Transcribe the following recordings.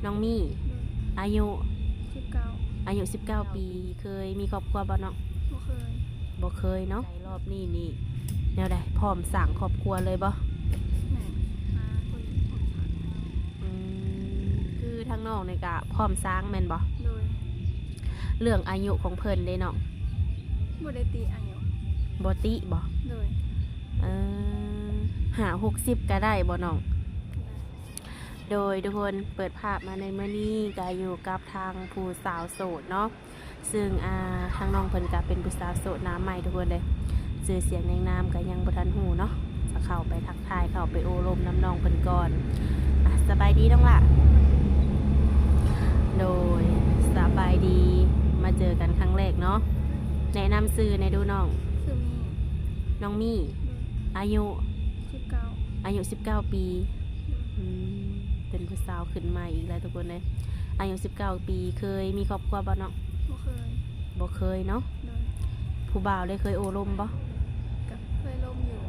ນ້ອງມີ ອາຍຸ ສິບເກົ້າ ອາຍຸສິບເກົ້າປີ. ເຄີຍມີຄອບຄົວບໍ່ນ້ອງ? ບໍ່ເຄີຍ ບໍ່ເຄີຍເນາະ. ໃນຮອບນີ້ນີ້ແນວໃດ? ພ້ອມສ້າງຄອບຄົວເລີຍບໍ່? ແມ່ນ ຫາຄົນພ້ອມສ້າງ. ອືມ ຄືທາງນ້ອງນີ້ກະພ້ອມສ້າງແມ່ນບໍ່? ໂດຍ. ເລື່ອງອາຍຸຂອງເພິ່ນເດ້ນ້ອງ? ບໍ່ໄດ້ຕິອາຍຸ. ບໍ່ຕິບໍ່? ໂດຍ. ເອີ ຫ້າຫົກສິບກະໄດ້ບໍ່ນ້ອງ? ໄດ້. ໂດຍ ທຸກຄົນ ເປີດພາບມາໃນມື້ນີ້ກະຢູ່ກັບທາງຜູ້ສາວໂສດເນາະ. ຊຶ່ງ ອ່າ ທາງນ້ອງເພິ່ນກະເປັນຜູ້ສາວໂສດໜ້າໃໝ່ທຸກຄົນເດ້. ຊື່ສຽງນຽງນາມກະຍັງບໍ່ທັນຮູ້ເນາະ ຈະເຂົ້າໄປທັກທາຍ ເຂົ້າໄປໂອ້ລົມນຳນ້ອງເພິ່ນກ່ອນ. ອ່າ ສະບາຍດີນ້ອງຫຼ້າ. ໂດຍ ສະບາຍດີ ມາເຈີກັນຄັ້ງແລກເນາະ. ແນະນຳຊື່ແດ່ດູນ້ອງ. ຊື່ມີ ນ້ອງມີ ອາຍຸ ສິບເກົ້າ ອາຍຸສິບເກົ້າປີ. ອືມ ເປັນຜູ້ສາວຂຶ້ນໃໝ່ອີກແລ້ວທຸກຄົນເອີຍ. ອາຍຸສິບເກົ້າປີ ເຄີຍມີຄອບຄົວບໍ່ນ້ອງ? ບໍ່ເຄີຍ ບໍ່ເຄີຍເນາະ. ໂດຍ. ຜູ້ບ່າວໄດ້ເຄີຍໂອ້ລົມບໍ່? ກະເຄີຍລົມຢູ່.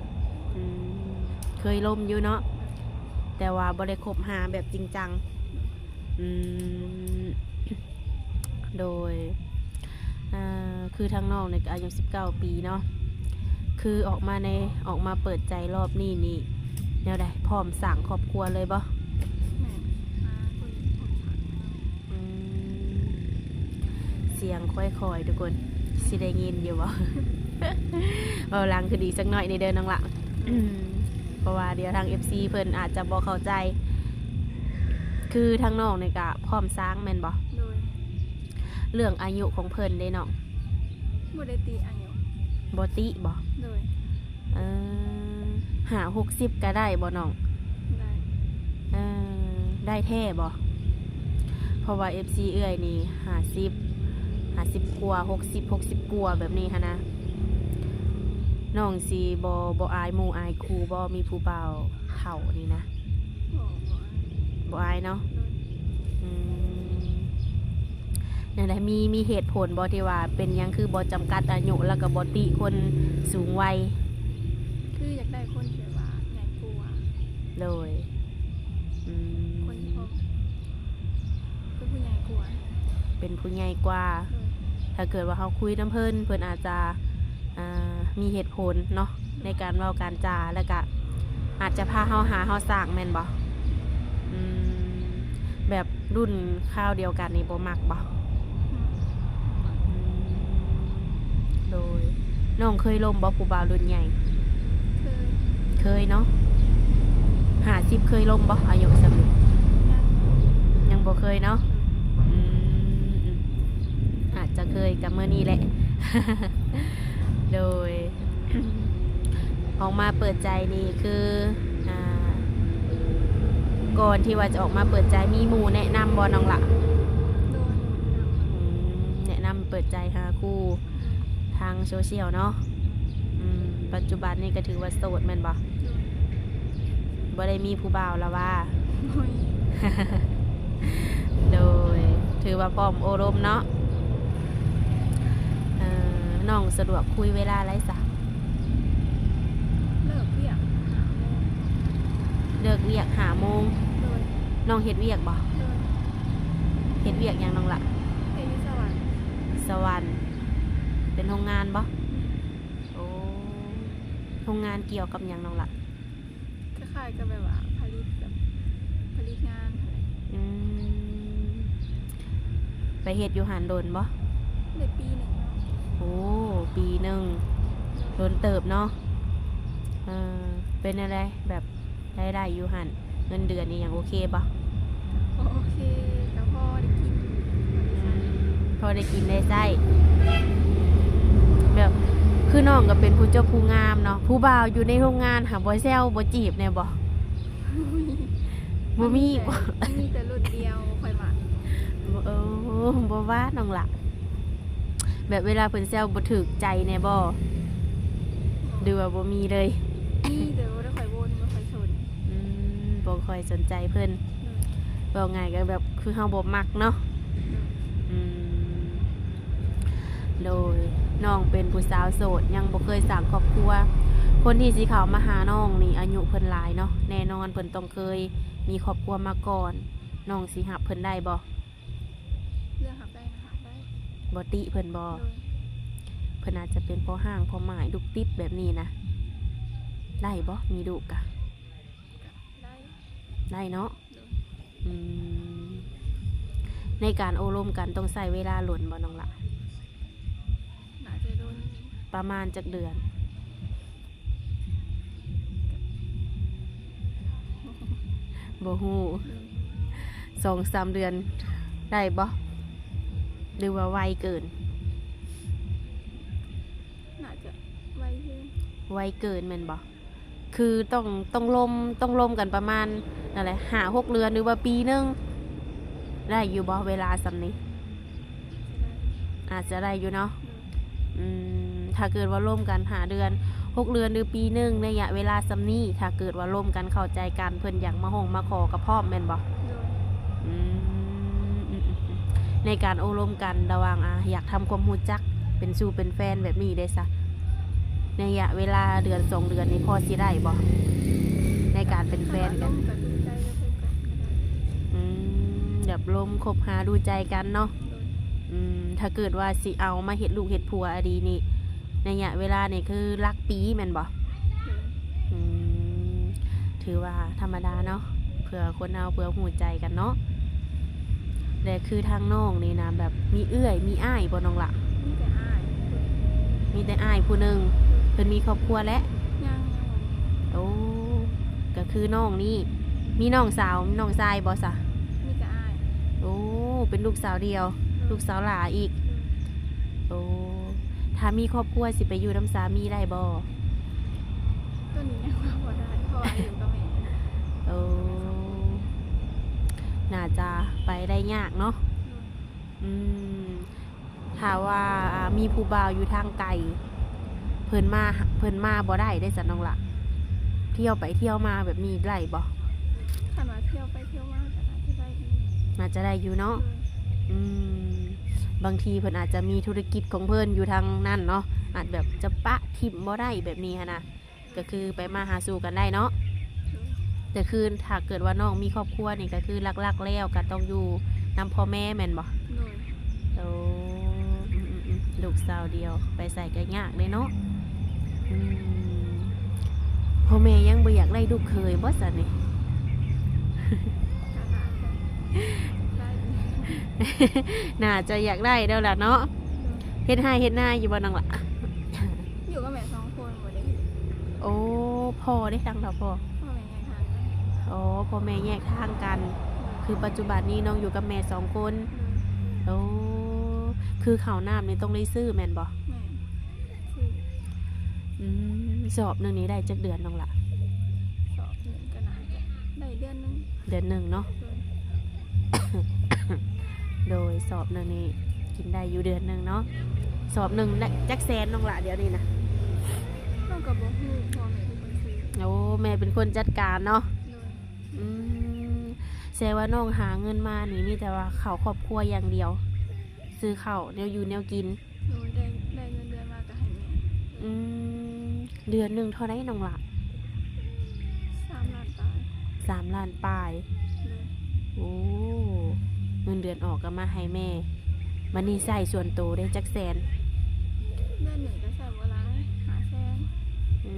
ອືມ ເຄີຍລົມຢູ່ເນາະ ແຕ່ວ່າບໍ່ໄດ້ຄົບຫາແບບຈິງຈັງ. ອືມ ໂດຍ. ອ່າ ຄືທາງນ້ອງນີ້ກະອາຍຸສິບເກົ້າປີເນາະ. ຄືອອກມາໃນ ອອກມາເປີດໃຈຮອບນີ້ນີ້ແນວໃດ? ພ້ອມສ້າງຄອບຄົວເລີຍບໍ່? ແມ່ນ ຫາຄົນພ້ອມສ້າງ. ອືມ ສຽງຄ່ອຍໆ ທຸກຄົນ ຊິໄດ້ຍິນຢູ່ບໍ່? ເວົ້າຫຼັງຂຶ້ນອີກຈັກໜ້ອຍນີ້ເດີນ້ອງຫຼ້າ. ອືມ ເພາະວ່າດຽວທາງເອັຟຊີເພິ່ນອາດຈະບໍ່ເຂົ້າໃຈ. ຄືທາງນ້ອງນີ້ກະພ້ອມສ້າງແມ່ນບໍ່? ໂດຍ. ເລື່ອງອາຍຸຂອງເພິ່ນເດ້ນ້ອງ? ບໍ່ໄດ້ຕິອາຍຸ. ບໍ່ຕິບໍ່? ໂດຍ. ເອີ ຫ້າຫົກສິບກະໄດ້ບໍ່ນ້ອງ? ໄດ້. ເອີ ໄດ້ແທ້ບໍ່? ເພາະວ່າເອັຟຊີເອື້ອຍນີ້ຫ້າສິບ ຫ້າສິບກວ່າ ຫົກສິບ ຫົກສິບກວ່າແບບນີ້ຫັ້ນນະ. ນ້ອງຊິບໍ່ ບໍ່ອາຍໝູ່ອາຍຄູ່ບໍ່ ມີຜູ້ບ່າວເຖົ້ານີ້ນະ? ບໍ່ ບໍ່ອາຍ. ບໍ່ອາຍເນາະ. ໂດຍ. ອືມ ແນວໃດ? ມີ ມີເຫດຜົນບໍ່ທີ່ວ່າເປັນຫຍັງຄືບໍ່ຈຳກັດອາຍຸ ແລ້ວກໍບໍ່ຕິຄົນສູງໄວ? ຄືຢາກໄດ້ຄົນທີ່ແບບວ່າໃຫຍ່ກວ່າ. ໂດຍ. ອືມ ຄົນທີ່ພໍ ເປັນຜູ້ໃຫຍ່ກວ່າ. ເປັນຜູ້ໃຫຍ່ກວ່າ. ໂດຍ. ຖ້າເກີດວ່າເຮົາຄຸຍນຳເພິ່ນ ເພິ່ນອາດຈະ ອ່າ ມີເຫດຜົນເນາະ ໃນການເວົ້າການຈາ ແລ້ວກະອາດຈະພາເຮົາຫາເຮົາສ້າງແມ່ນບໍ່? ອືມ ແບບລຸ້ນຄາວດຽວກັນນີ້ບໍ່ມັກບໍ່? ອືມ ໂດຍ. ນ້ອງເຄີຍລົມບໍ່ຜູ້ບ່າວລຸ້ນໃຫຍ່? ເຄີຍ. ເຄີຍເນາະ. ຫ້າສິບເຄີຍລົມບໍ່? ອາຍຸສ່ຳນີ້ ຍັງ ຍັງບໍ່ເຄີຍເນາະ. ອືມ ອາດຈະເຄີຍກັບມື້ນີ້ແຫຼະ. ໂດຍ. ອອກມາເປີດໃຈນີ້ຄື ອ່າ ກ່ອນທີ່ວ່າຈະອອກມາເປີດໃຈ ມີໝູ່ແນະນຳບໍ່ນ້ອງຫຼ້າ? ໂດຍ. ອືມ ແນະນຳເປີດໃຈຫາຄູ່ທາງໂຊຊຽວເນາະ. ອືມ ປັດຈຸບັນນີ້ກໍຖືວ່າໂສດແມ່ນບໍ່? ໂດຍ. ບໍ່ໄດ້ມີຜູ້ບ່າວລະວ່າ? ບໍ່ມີ. ໂດຍ. ຖືວ່າພ້ອມໂອ້ລົມເນາະ. ເອີ ນ້ອງສະດວກຄຸຍເວລາໃດຊະ? ເລີກວຽກຫ້າໂມງ. ເລີກວຽກຫ້າໂມງ. ໂດຍ. ນ້ອງເຮັດວຽກບໍ່? ໂດຍ. ເຮັດວຽກຫຍັງນ້ອງຫຼ້າ? ເຮັດຢູ່ສະຫວັນ. ສະຫວັນ ເປັນໂຮງງານບໍ່? ອືມ. ໂອ້ ໂຮງງານກ່ຽວກັບຫຍັງນ້ອງຫຼ້າ? ຄ້າຍໆກັບແບບວ່າຜະລິດ ແບບຜະລິດງານຫັ້ນແຫຼະ. ອືມ ໄປເຮັດຢູ່ຫັ້ນດົນບໍ່? ໄດ້ປີໜຶ່ງແລ້ວ. ໂອ້ ປີໜຶ່ງ ໂດນເຕີບເນາະ. ເອີ ເປັນແນວໃດ ແບບ ລາຍໄດ້ຢູ່ຫັ້ນ ເງິນເດືອນອີ່ຫຍັງໂອເຄບໍ່? ກໍໂອເຄ ກໍພໍໄດ້ກິນ ອືມ ພໍໄດ້ກິນໄດ້ໃຊ້. ແບບ ຄືນ້ອງກໍເປັນຜູ້ຈົບຜູ້ງາມເນາະ ຜູ້ບ່າວຢູ່ໃນໂຮງງານຫາບໍ່ແຊວບໍ່ຈີບແດ່ບໍ່? ບໍ່ມີ. ບໍ່ມີ. ມີແຕ່ ມີແຕ່ລຸ້ນດຽວ ບໍ່ຄ່ອຍມັກ. ບໍ່ ເອີ ບໍ່ວ່ານ້ອງຫຼ້າ. ແບບເວລາເພິ່ນແຊວບໍ່ຖືກໃຈແດ່ບໍ່? ຫຼືວ່າບໍ່ມີເລີຍ? ມີ ແຕ່ບໍ່ໄດ້ຄ່ອຍໂວນ ບໍ່ຄ່ອຍສົນ. ອືມ ບໍ່ຄ່ອຍສົນໃຈເພິ່ນ. ໂດຍ. ເວົ້າງ່າຍກໍແບບຄືເຮົາບໍ່ມັກເນາະ. ໂດຍ. ອືມ ໂດຍ. ນ້ອງເປັນຜູ້ສາວໂສດ ຍັງບໍ່ເຄີຍສ້າງຄອບຄົວ. ຄົນທີ່ຊິເຂົ້າມາຫານ້ອງນີ້ອາຍຸເພິ່ນຫຼາຍເນາະ ແນ່ນອນເພິ່ນຕ້ອງເຄີຍມີຄອບຄົວມາກ່ອນ. ນ້ອງຊິຮັບເພິ່ນໄດ້ບໍ່? ເລື່ອງຮັບໄດ້ນະ ຮັບໄດ້. ບໍ່ຕິເພິ່ນບໍ່? ໂດຍ. ເພິ່ນອາດຈະເປັນພໍ່ຮ້າງພໍ່ໝ້າຍ ລູກຕິດແບບນີ້ນະ ໄດ້ບໍ່? ມີລູກກະ ກະໄດ້ ໄດ້ເນາະ. ໂດຍ. ອືມ ໃນການໂອ້ລົມກັນຕ້ອງໃຊ້ເວລາດົນບໍ່ນ້ອງຫຼ້າ? ໜ້າຈະດົນ. ປະມານຈັກເດືອນ? ບໍ່ຮູ້. ສອງສາມເດືອນໄດ້ບໍ່? ຫຼືວ່າໄວເກີນ? ໜ້າຈະໄວເກີນ. ໄວເກີນແມ່ນບໍ່? ຄືຕ້ອງ ຕ້ອງລົມ ຕ້ອງລົມກັນປະມານນັ້ນແຫຼະ ຫ້າຫົກເດືອນ ຫຼືວ່າປີໜຶ່ງ ໄດ້ຢູ່ບໍ່ເວລາສ່ຳນີ້? ອາດຈະໄດ້ຢູ່ເນາະ. ອືມ ຖ້າເກີດວ່າລົມກັນຫ້າເດືອນ ຫົກເດືອນ ຫຼືປີໜຶ່ງ ໄລຍະເວລາສ່ຳນີ້ ຖ້າເກີດວ່າລົມກັນເຂົ້າໃຈກັນ ເພິ່ນຢາກມາຮ້ອງມາຂໍກໍພ້ອມແມ່ນບໍ່? ໂດຍ. ອືມ ໃນການໂອ້ລົມກັນລະຫວ່າງ ອາ ຢາກທຳຄວາມຮູ້ຈັກເປັນຊູ່ເປັນແຟນແບບນີ້ເດ້ຊະ ໃນໄລຍະເວລາເດືອນສອງເດືອນນີ້ ພໍຊິໄດ້ບໍ່ ໃນການເປັນແຟນກັນ? ອືມ ແບບລົມຄົບຫາດູໃຈກັນເນາະ. ອືມ ຖ້າເກີດວ່າຊິເອົາມາເຮັດລູກເຮັດຜົວອີ່ຫຼີນີ້ ໄລຍະເວລານີ້ຄືຫຼັກປີແມ່ນບໍ່? ອືມ ຖືວ່າທຳມະດາເນາະ ເພື່ອຄົນເຮົາ ເພື່ອຮູ້ໃຈກັນເນາະ. ແລະ ຄືທາງນ້ອງນີ້ນະ ແບບມີເອື້ອຍມີອ້າຍບໍ່ນ້ອງຫຼ້າ? ມີແຕ່ອ້າຍ. ມີແຕ່ອ້າຍຜູ້ໜຶ່ງ. ເພິ່ນມີຄອບຄົວແລ້ວ? ຍັງ ຍັງບໍ່ມີ. ໂອ້ ກໍຄືນ້ອງນີ້ ມີນ້ອງສາວ ມີນ້ອງຊາຍບໍ່ຊະ? ມີແຕ່ອ້າຍ. ໂອ້ ເປັນລູກສາວດຽວ. ໂດຍ. ລູກສາວຫຼ້າອີກ. ໂດຍ. ໂອ້ ຖ້າມີຄອບຄົວຊິໄປຢູ່ນຳສາມີໄດ້ບໍ່? ຕອນນີ້ຍັງວ່າບໍ່ໄດ້ ເພາະວ່າຢູ່ກັບແມ່. ໂອ້ ໜ້າຈະໄປໄດ້ຍາກເນາະ. ໂດຍ. ອືມ ຖ້າວ່າ ອາ ມີຜູ້ບ່າວຢູ່ທາງໄກ ເພິ່ນມາ ເພິ່ນມາບໍ່ໄດ້ເດ້ຊັ້ນນ້ອງຫຼ້າ? ທ່ຽວໄປທ່ຽວມາແບບນີ້ໄດ້ບໍ່? ຄັນວ່າທ່ຽວໄປທ່ຽວມາກໍໜ້າຈະໄດ້ຢູ່. ໜ້າຈະໄດ້ຢູ່ເນາະ. ໂດຍ. ອືມ ບາງທີເພິ່ນອາດຈະມີທຸລະກິດຂອງເພິ່ນຢູ່ທາງນັ້ນເນາະ ອາດແບບຈະປະຖິ້ມບໍ່ໄດ້ແບບນີ້ຫັ້ນນະ. ກໍຄືໄປມາຫາສູ່ກັນໄດ້ເນາະ. ໂດຍ. ແຕ່ຄືຖ້າເກີດວ່ານ້ອງມີຄອບຄົວນີ້ ກໍຄືຫຼັກໆແລ້ວກໍຕ້ອງຢູ່ນຳພໍ່ແມ່ແມ່ນບໍ່? ໂດຍ. ໂອ້ ອືມໆໆ ລູກສາວດຽວ ໄປໃສກໍຍາກເດ້ເນາະ. ອືມ ພໍ່ແມ່ຍັງບໍ່ຢາກໄດ້ລູກເຂີຍບໍ່ຊັ້ນນີ້? ໜ້າຈະຢາກໄດ້ແລ້ວລະເນາະ. ໂດຍ. ເຮັດໄຮ່ເຮັດນາຢູ່ບໍ່ນ້ອງຫຼ້າ? ຢູ່ກັບແມ່ສອງຄົນ ບໍ່ໄດ້ເຮັດ. ໂອ້ ພໍ່ເດ້ ທາງເຖົ້າພໍ່? ພໍ່ແມ່ແຍກທາງກັນ. ອໍ ພໍ່ແມ່ແຍກທາງກັນ. ໂດຍ. ຄືປັດຈຸບັນນີ້ນ້ອງຢູ່ກັບແມ່ສອງຄົນ. ໂດຍ. ໂອ້ ຄືເຂົ້ານ້ຳນີ້ຕ້ອງໄດ້ຊື້ແມ່ນບໍ່? ແມ່ນ. ຊື້. ອືມ ສອບໜຶ່ງນີ້ໄດ້ຈັກເດືອນນ້ອງຫຼ້າ? ສອບໜຶ່ງກໍໜ້າຈະໄດ້ເດືອນໜຶ່ງ. ເດືອນໜຶ່ງເນາະ. ໂດຍ. ໂດຍ ສອບໜຶ່ງນີ້ກິນໄດ້ຢູ່ເດືອນໜຶ່ງເນາະ. ສອບໜຶ່ງໄດ້ຈັກແສນນ້ອງຫຼ້າດຽວນີ້ນະ? ນ້ອງກໍບໍ່ຮູ້ ເພາະວ່າແມ່ເປັນຄົນຊື້. ໂອ້ ແມ່ເປັນຄົນຈັດການເນາະ. ໂດຍ. ອືມ ແສດງວ່ານ້ອງຫາເງິນມານີ້ມີແຕ່ວ່າເຂົ້າຄອບຄົວຢ່າງດຽວ ຊື້ເຂົ້າແນວຢູ່ແນວກິນ. ໂດຍ ໄດ້ ໄດ້ເງິນເດືອນມາກໍໃຫ້ແມ່. ອືມ ເດືອນໜຶ່ງເທົ່າໃດນ້ອງຫຼ້າ? ສາມລ້ານປາຍ. ສາມລ້ານປາຍ. ໂດຍ. ໂອ້ ເງິນເດືອນອອກກໍມາໃຫ້ແມ່. ບັດນີ້ໃຊ້ສ່ວນໂຕໄດ້ຈັກແສນ? ເດືອນໜຶ່ງກໍໃຊ້ບໍ່ຫຼາຍ ຫ້າແສນ. ອື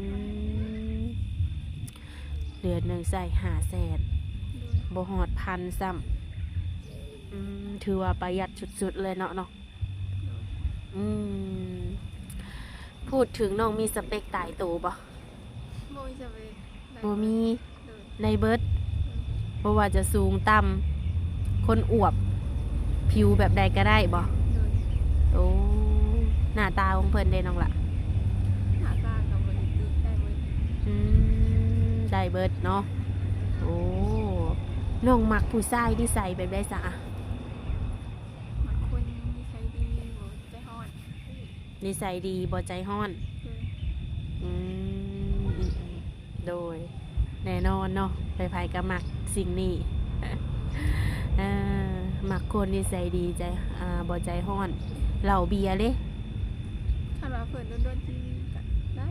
ມ ເດືອນໜຶ່ງໃຊ້ຫ້າແສນ. ໂດຍ. ບໍ່ຮອດພັນຊ້ຳ. ອືມ ຖືວ່າປະຢັດສຸດໆເລີຍເນາະ ເນາະ. ອືມ ພູດເຖິງນ້ອງມີສະເປັກຕາຍໂຕບໍ່? ບໍ່ມີສະເປັກ. ບໍ່ມີ. ໂດຍ. ໄດ້ເບິດ. ໂດຍ. ບໍ່ວ່າຈະສູງຕ່ຳ ຄົນອວບ ຜິວແບບໃດກໍໄດ້ບໍ່? ໂດຍ. ໂອ້ ໜ້າຕາຂອງເພິ່ນເດ້ນ້ອງຫຼ້າ? ໜ້າຕາກໍບໍ່ໄດ້ຕິ ໄດ້ເບິດ. ອືມ ໄດ້ເບິດເນາະ. ໂອ້ ນ້ອງມັກຜູ້ຊາຍນິໄສແບບໃດຊະ? ມັກຄົນນິໄສດີ ບໍ່ໃຈຮ້ອນ. ນິໄສດີ ບໍ່ໃຈຮ້ອນ. ໂດຍ. ອືມ ໂດຍ ແນ່ນອນເນາະ ໃຜໆກໍມັກສິ່ງນີ້. ເອີ ມັກຄົນນິໄສດີ ໃຈ ອ່າ ບໍ່ໃຈຮ້ອນ. ເຫຼົ້າເບຍເດ້? ຄັນວ່າເພິ່ນດົນໆກິນກໍໄດ້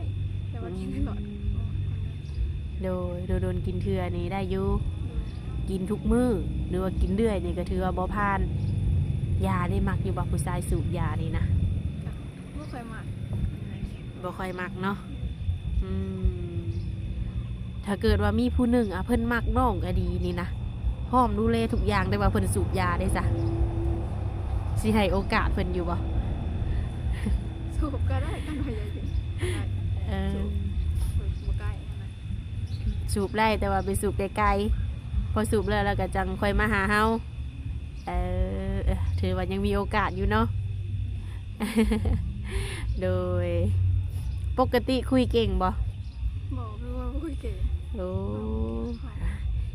ແຕ່ວ່າກິນຕະຫຼອດ. ອືມ ໂດຍ ດົນໆກິນເທື່ອນີ້ໄດ້ຢູ່. ໂດຍ. ກິນທຸກມື້ ຫຼືວ່າກິນເລື້ອຍນີ້ກໍຖືວ່າບໍ່ຜ່ານ. ຢານີ້ມັກຢູ່ບໍ່ ຜູ້ຊາຍສູບຢານີ້ນະ? ບໍ່ຄ່ອຍມັກ ບໍ່ຄ່ອຍມັກເນາະ. ອືມ ຖ້າເກີດວ່າມີຜູ້ໜຶ່ງ ອາ ເພິ່ນມັກນ້ອງອີ່ຫຼີນີ້ນະ ພ້ອມດູແລທຸກຢ່າງ ແຕ່ວ່າເພິ່ນສູບຢາເດ້ຊະ ຊິໃຫ້ໂອກາດເພິ່ນຢູ່ບໍ່? ສູບກໍໄດ້ ຄັນວ່າຢາກກິນ ເອີ ສູບ ສູບບໍ່ໃກ້ຫັ້ນນະ. ສູບໄດ້ ແຕ່ວ່າໄປສູບໄກໆ ພໍສູບແລ້ວ ແລ້ວກໍຈັ່ງຄ່ອຍມາຫາເຮົາ. ເອີ ຖືວ່າຍັງມີໂອກາດຢູ່ເນາະ. ໂດຍ ປົກກະຕິຄຸຍເກັ່ງບໍ່? ບໍ່ ຄືວ່າບໍ່ຄຸຍເກັ່ງ. ໂອ້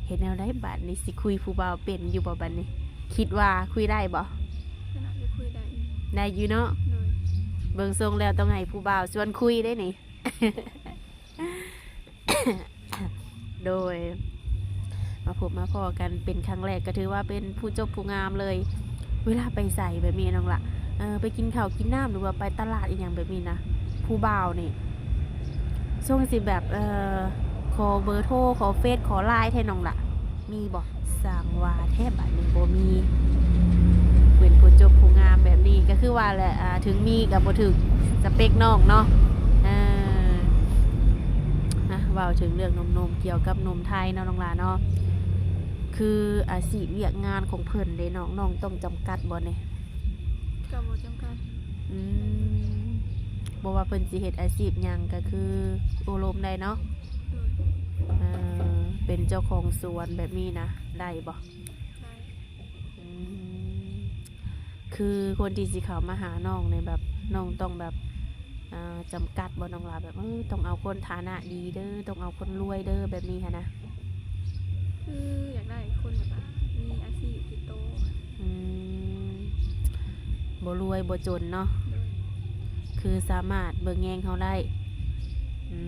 ເຮັດແນວໃດບາດນີ້ ຊິຄຸຍຜູ້ບ່າວເປັນຢູ່ບໍ່ບາດນີ້? ຄິດວ່າຄຸຍໄດ້ບໍ່? ກໍໜ້າຈະຄຸຍໄດ້ຢູ່ ໄດ້ຢູ່ເນາະ. ໂດຍ ເບິ່ງຊົງແລ້ວຕ້ອງໃຫ້ຜູ້ບ່າວຊວນຄຸຍເດ້ນີ້. ໂດຍ ມາພົບມາພໍ້ກັນເປັນຄັ້ງແລກ ກໍຖືວ່າເປັນຜູ້ຈົບຜູ້ງາມເລີຍ. ເວລາໄປໃສແບບນີ້ນ້ອງລະ ເອີ ໄປກິນເຂົ້າກິນນ້ຳ ຫຼືວ່າໄປຕະຫຼາດອີ່ຫຍັງແບບນີ້ນະ ຜູ້ບ່າວນີ້ຊົງຊິແບບ ເອີ ຂໍເບີໂທ ຂໍເຟສ ຂໍລາຍແທ້ນ້ອງລະ ມີບໍ່? ສ້າງວ່າແທ້ ບາດນີ້ບໍ່ມີ. ເປັນຜູ້ຈົບຜູ້ງາມແບບນີ້ ກໍຄືວ່າແຫຼະ ອາ ເຖິງມີກໍບໍ່ຖືກສະເປັກນ້ອງເນາະ. ເອີ ອາ ເວົ້າເຖິງເລື່ອງໜຸ່ມໆ ກ່ຽວກັບໜຸ່ມໄທເນາະນ້ອງຫຼ້າເນາະ ຄືອາຊີບວຽກງານຂອງເພິ່ນເດ້ນ້ອງ ນ້ອງຕ້ອງຈຳກັດບໍ່ນີ້? ກໍບໍ່ຈຳກັດ. ອືມ ບໍ່ວ່າເພິ່ນຊິເຮັດອາຊີບຫຍັງ ກໍຄືໂອ້ລົມໄດ້ເນາະ. ໂດຍ ເອີ ເປັນເຈົ້າຂອງສວນແບບນີ້ນະ ໄດ້ບໍ່? ໄດ້. ອືມ ຄືຄົນທີ່ຊິເຂົ້າມາຫານ້ອງນີ້ ແບບນ້ອງຕ້ອງແບບ ເອີ ຈຳກັດບໍ່ນ້ອງຫຼ້າ ແບບ ເອີ ຕ້ອງເອົາຄົນຖານະດີເດີ ຕ້ອງເອົາຄົນລວຍເດີ ແບບນີ້ຫັ້ນນະ? ຄືຢາກໄດ້ຄົນແບບວ່າມີອາຊີບຕິດໂຕ. ອືມ ບໍ່ລວຍບໍ່ຈົນເນາະ. ໂດຍ ຄືສາມາດເບິ່ງແຍງເຮົາໄດ້. ອື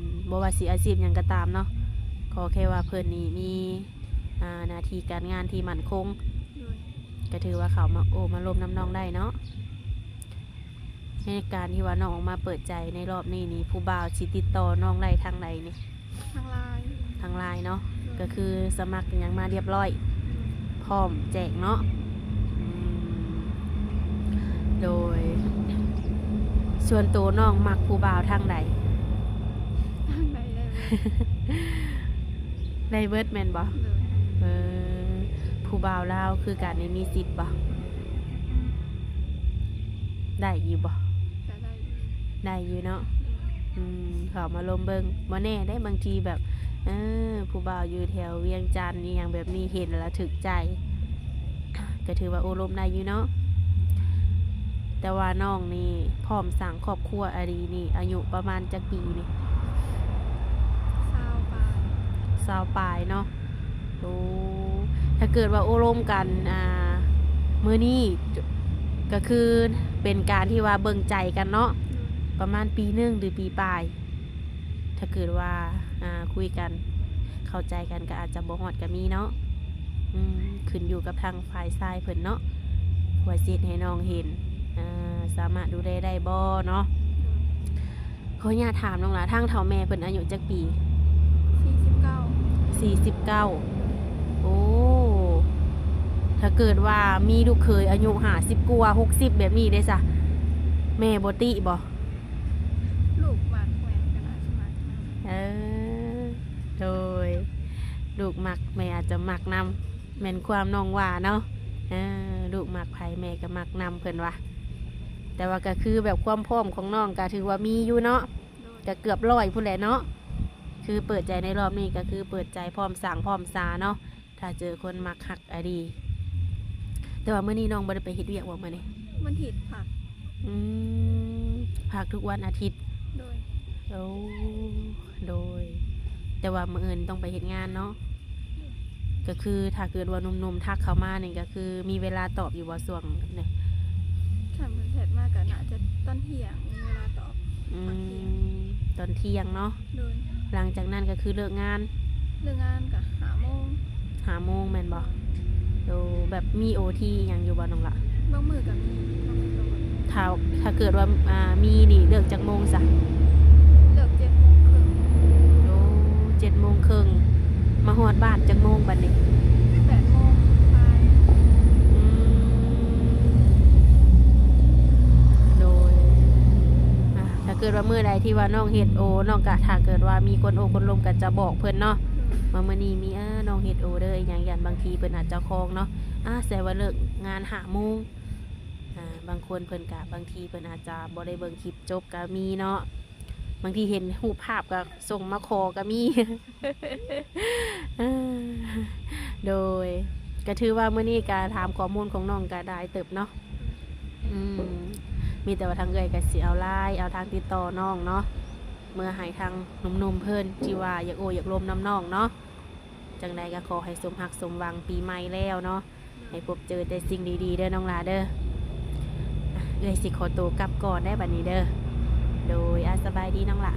ມ ບໍ່ວ່າຊິອາຊີບຫຍັງກໍຕາມເນາະ ຂໍແຄ່ວ່າເພິ່ນນີ້ມີ ອາ ໜ້າທີ່ການງານທີ່ໝັ້ນຄົງ. ໂດຍ ກໍຖືວ່າເຂົ້າມາໂອ້ມາລົມນຳນ້ອງໄດ້ເນາະ. ໃນການທີ່ວ່ານ້ອງອອກມາເປີດໃຈໃນລອບນີ້ນີ້ ຜູ້ບ່າວຊິຕິດຕໍ່ນ້ອງໄດ້ທາງໃດນີ້? ທາງ LINE ທາງ LINE ເນາະ. ໂດຍ ກໍຄືສະໝັກຫຍັງມາຮຽບຮ້ອຍ ໂດຍ ພ້ອມແຈ້ງເນາະ. ອືມ ໂດຍ ສ່ວນໂຕນ້ອງມັກຜູ້ບ່າວທາງໃດ? ທາງໃດໄດ້ເບິດ. ໄດ້ເບິດແມ່ນບໍ່? ໂດຍ ເອີ ຜູ້ບ່າວລາວຄືກັນນີ້ມີສິດບໍ່? ໄດ້ຢູ່ບໍ່? ກໍໄດ້ຢູ່ ໄດ້ຢູ່ເນາະ. ໂດຍ ອືມ ເຂົ້າມາລົມເບິ່ງ ບໍ່ແນ່ເດ້ ບາງທີແບບ ເອີ ຜູ້ບ່າວຢູ່ແຖວວຽງຈັນອີ່ຫຍັງແບບນີ້ ເຫັນແລ້ວຖືກໃຈ ກໍຖືວ່າໂອ້ລົມໄດ້ຢູ່ເນາະ. ແຕ່ວ່ານ້ອງນີ້ພ້ອມສ້າງຄອບຄົວອີ່ຫຼີນີ້ ອາຍຸປະມານຈັກປີນີ້? ຊາວປາຍ ຊາວປາຍເນາະ. ໂອ້ ຖ້າເກີດວ່າໂອ້ລົມກັນ ອ່າ ມື້ນີ້ ກໍຄືເປັນການທີ່ວ່າເບິ່ງໃຈກັນເນາະ. ໂດຍ ປະມານປີໜຶ່ງ ຫຼື ປີປາຍ. ຖ້າເກີດວ່າ ອ່າ ຄຸຍກັນ ເຂົ້າໃຈກັນ ກໍອາດຈະບໍ່ຮອດກໍມີເນາະ. ອືມ ຂຶ້ນຢູ່ກັບທາງຝ່າຍຊາຍເພິ່ນເນາະ ວ່າຊິເຮັດໃຫ້ນ້ອງເຫັນ ອ່າ ສາມາດດູແລໄດ້ບໍ່ເນາະ. ໂດຍ ຂໍອະນຸຍາດຖາມນ້ອງຫຼ້າ ທາງເຖົ້າແມ່ເພິ່ນອາຍຸຈັກປີ? ສີ່ສິບເກົ້າ ສີ່ສິບເກົ້າ. ໂອ້ ຖ້າເກີດວ່າມີລູກເຂີຍອາຍຸຫ້າສິບກວ່າ ຫົກສິບ ແບບນີ້ເດ້ຊະ ແມ່ບໍ່ຕິບໍ່? ລູກມັກ ແມ່ກໍໜ້າຈະມັກນຳ. ເອີ ໂດຍ ລູກມັກ ແມ່ອາດຈະມັກນຳ ແມ່ນຄວາມນ້ອງວ່າເນາະ. ເອີ ລູກມັກໃຜ ແມ່ກໍມັກນຳ ເພິ່ນວ່າ. ແຕ່ວ່າກໍຄືແບບຄວາມພ້ອມຂອງນ້ອງກໍຖືວ່າມີຢູ່ເນາະ. ໂດຍ ກໍເກືອບຮ້ອຍພຸ້ນແຫຼະເນາະ. ຄືເປີດໃຈໃນລອບນີ້ກໍຄືເປີດໃຈ ພ້ອມສ້າງພ້ອມສາເນາະ ຖ້າເຈີຄົນມັກຮັກອະດີ. ແຕ່ວ່າມື້ນີ້ນ້ອງບໍ່ໄດ້ໄປເຮັດວຽກບໍ່ມື້ນີ້? ວັນອາທິດພັກ. ອືມ ພັກທຸກວັນອາທິດ. ໂດຍ ໂອ້ ໂດຍ ແຕ່ວ່າມື້ອື່ນຕ້ອງໄປເຮັດງານເນາະ. ກໍຄືຖ້າເກີດວ່າໜຸ່ມໆທັກເຂົ້າມານີ້ ກໍຄືມີເວລາຕອບຢູ່ບໍ່ຊ່ວງນີ້? ຄັນເພິ່ນແຊັດມາກໍໜ້າຈະຕອນທ່ຽງ ມີເວລາຕອບ. ອືມ ພັກທ່ຽງ ຕອນທ່ຽງເນາະ. ໂດຍ ຫຼັງຈາກນັ້ນກໍຄືເລີກງານ? ເລີກງານກໍຫ້າໂມງ. ຫ້າໂມງແມ່ນບໍ່? ໂດຍ ແບບມີໂອທີຫຍັງຢູ່ບໍ່ນ້ອງຫຼ້າ? ບາງມື້ກໍມີ ບາງມື້ກໍບໍ່ມີ. ຖ້າ ຖ້າເກີດວ່າ ອ່າ ມີນີ້ເລີກຈັກໂມງຊະ? ເລີກເຈັດໂມງເຄິ່ງ. ໂອ້ ເຈັດໂມງເຄິ່ງ ມາຮອດບ້ານຈັກໂມງບັດນີ້? ແປດໂມງປາຍ. ອືມ ໂດຍ ອ່າ ຖ້າເກີດວ່າມື້ໃດທີ່ວ່ານ້ອງເຮັດໂອ ນ້ອງກະ ຖ້າເກີດວ່າມີຄົນໂອ້ຄົນລົມກະຈະບອກເພິ່ນເນາະ ອືມ ວ່າມື້ນີ້ມີ ເອີ ນ້ອງເຮັດໂອເດີ ອີ່ຫຍັງ ຢ້ານບາງທີເພິ່ນອາດຈະຄອງເນາະ. ອ່າ ແຕ່ວ່າເລີກງານຫ້າໂມງ ອ່າ ບາງຄົນເພິ່ນກະ ບາງທີເພິ່ນອາດຈະບໍ່ໄດ້ເບິ່ງຄລິບຈົບກະມີເນາະ ບາງທີເຫັນຮູບພາບກະສົ່ງມາຂໍກະມີ. ໂດຍ ກະຖືວ່າມື້ນີ້ກະຖາມຂໍ້ມູນຂອງນ້ອງກະຫຼາຍເຕີບເນາະ. ອືມ ມີແຕ່ວ່າທາງເອື້ອຍກະຊິເອົາລາຍ ເອົາທາງຕິດຕໍ່ນ້ອງເນາະ ເມືອໃຫ້ທາງໜຸ່ມໆເພິ່ນ ທີ່ວ່າຢາກໂອ້ຢາກລົມນຳນ້ອງເນາະ. ຈັ່ງໃດກະຂໍໃຫ້ສົມຮັກສົມຫວັງປີໃໝ່ແລ້ວເນາະ ໃຫ້ພົບເຈີແຕ່ສິ່ງດີໆເດີນ້ອງຫຼ້າເດີ. ເອື້ອຍຊິຂໍໂຕກັບກ່ອນໄດ໋ບັດນີ້ເດີ. ໂດຍ ອາ ສະບາຍດີນ້ອງຫຼ້າ.